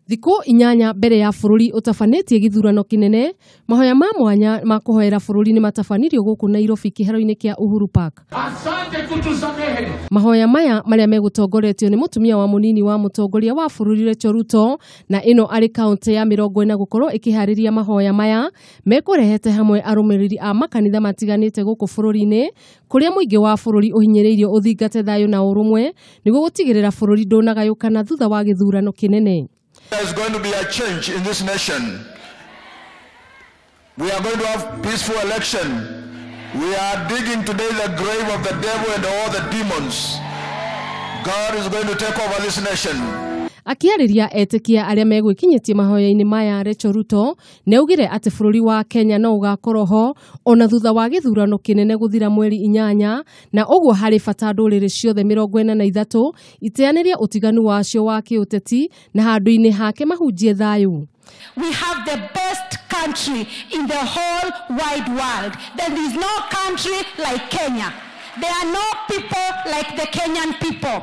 Thikũ 8 mbere ya bũrũri ũtabanĩtie gĩthurano kĩnene, mahoya ma mwanya ma kũhoera bũrũri nĩ matabanirio gũkũ Nairobi kĩharo-inĩ kĩa Uhuru Park. Asante kutusamehe. Mahoya maya marĩa megũtongoretio nĩ mũtumia wa mũnini wa mũtongoria wa bũrũri Rachel Ruto, na ĩno arĩ kaũntĩ ya 40 gũkorwo ĩkĩharĩria mahoya maya mekũrehete hamwe arũmĩrĩri a makanitha matiganĩte gũkũ bũrũri-inĩ, kũrĩa mũingĩ wa bũrũri ũhinyĩrĩirio ũthingate thayũ na ũrũmwe nĩguo gũtigĩrĩra bũrũri ndũnagayũkana thutha wa gĩthurano kĩnene. There is going to be a change in this nation. We are going to have peaceful election. We are digging today the grave of the devil and all the demons. God is going to take over this nation. Akĩarĩria etĩkia arĩa megwĩkinyĩtie mahoya-inĩ maya, Rachel Ruto nĩ augire atĩ bũrũri wa Kenya no ũgakorwo ho ona thutha wa gĩthurano kĩnene gũthira mweri 8, na ũguo harĩ bata ndũrĩrĩ ciothe 43 iteanĩrie ũtiganu wacio wa kĩũteti na handũ-inĩ hake mahunjie thayũ. We have the best country in the whole wide world. There is no country like Kenya. There are no people like the Kenyan people.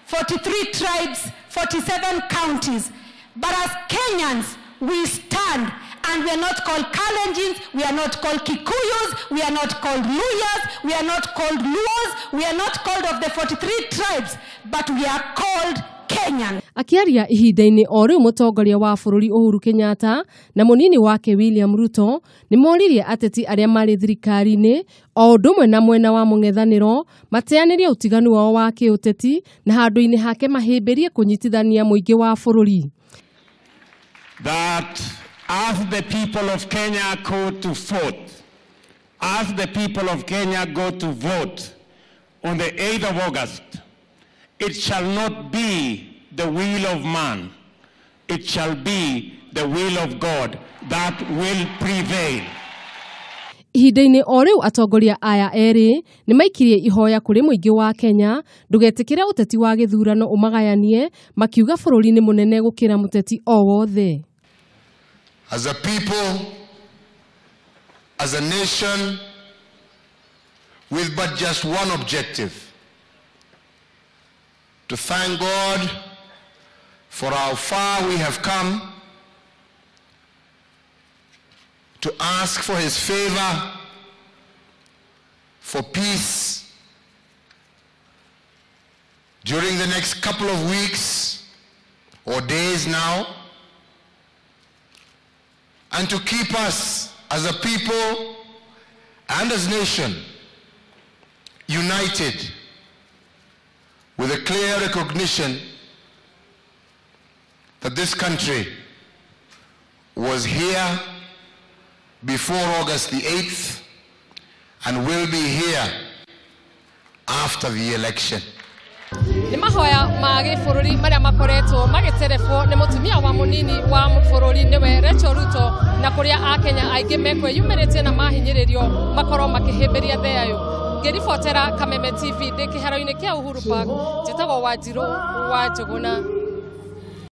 43 tribes, 47 counties. But as Kenyans, we stand, and we are not called Kalenjins, we are not called Kikuyus, we are not called Luyas, we are not called Luos, we are not called of the 43 tribes, but we are called Kenyan. Akĩaria ihinda-inĩ o rĩu, mũtongoria wa bũrũri Uhuru Kenyatta na mũnini wake William Ruto nĩ moririe ateti arĩa marĩ thirikari-inĩ o ũndũ ũmwe na mwena wa mũng'ethanĩro mateanĩrie ũtiganu wao wa kĩũteti na handũ-inĩ hake mahĩmbĩrie kũnyitithania mũingĩ wa bũrũri. That as the people of Kenya go to vote, as the people of Kenya go to vote on the 8th of August, it shall not be the will of man, it shall be the will of God that will prevail. Ihinda-inĩ o rĩu, atongoria aya erĩ nĩ maikirie ihoya kũrĩ mũingĩ wa Kenya ndũgetĩkĩre ũteti wa gĩthurano ũmagayanie, makiuga bũrũri nĩ mũnene gũkĩra mũteti o wothe. As a people, as a nation, with but just one objective, to thank God for how far we have come, to ask for his favor, for peace during the next couple of weeks or days now, and to keep us as a people and as nation united with a clear recognition that this country was here before August the 8th and will be here after the election. Nĩ mahoya ma gĩbũrũri marĩa makoretwo magĩterebwo nĩ mũtumia wa mũnini wa bũrũri nĩwe Rachel Ruto, na kũrĩa akenya aingĩ mekwĩyumĩrĩtie na mahinyĩrĩrio makorwo makĩhĩmbĩria thayũ. Ngĩribotera Kameme TV ndĩ kĩharo-inĩ kĩa Uhuru Park, njĩtagwo Wanjirũ wa Njũgũna.